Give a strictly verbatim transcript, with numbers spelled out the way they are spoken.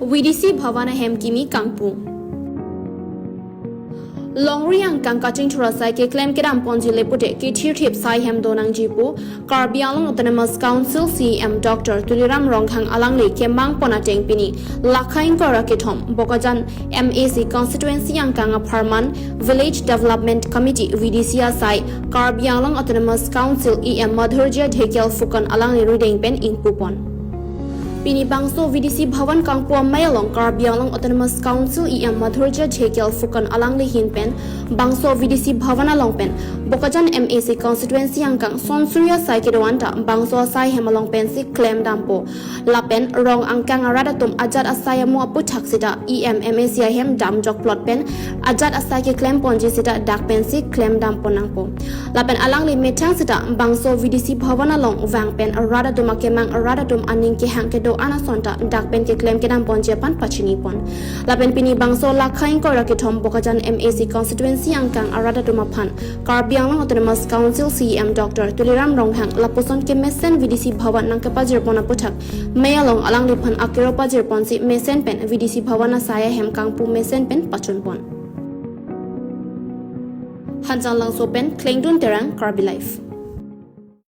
VDC Bhavan ahem kimi kangpu. Longri angkang kachingthur asai keklem kedam ponji le pute kethirthip sai hem do nangji pu Karbi Anglong Autonomous Council CEM Doctor Tuliram Ronghang alangli kemang pon ateng pini lakha ingkoi ra kethom Bokajan MAC constituency angkang apharman Village Development Committee VDC asai Karbi Anglong Autonomous Council EM Madhurjya Dhekial Phukan alangli rideng pen ingpu pon. Pini bangso VDC Bhavan kangpu amei along Karbi Anglong Autonomous Council EM Madhurjya Dhekial Phukan alangli ahin pen bangso VDC Bhavan along pen Bokajan MAC constituency angkang son suri asai kedo anta bangso asai hem along pensi klem dampo. Lapen rong angkang arat atum ajat asai amo aputhak seta EM MAC ahem damjok plot pen ajat asai keklem ponji seta dak pensi klem dam pon nangpo. Lapen alangli methang seta bangso VDC Bhavan along vang pen arat atum akemang arat atum aning kehang kedo-an ason ta dak pen keklem kedam ponji aphan pachini pon. Lapen pini bangso lakha ingkoi ra kethom Bokajan MAC constituency angkang arat atum aphan Karbi Anglong Autonomous Council CEM Doctor Tuliram Ronghang lapuson kemesen VDC Bhavan nangkepajir pon aputhak mei along alangliphan akero pajir ponsi mesen pen VDC Bhavan asai ahem kangpu mesen pen pachun pon. Hanjanglangso pen Klengdun Terang, Karbi Live.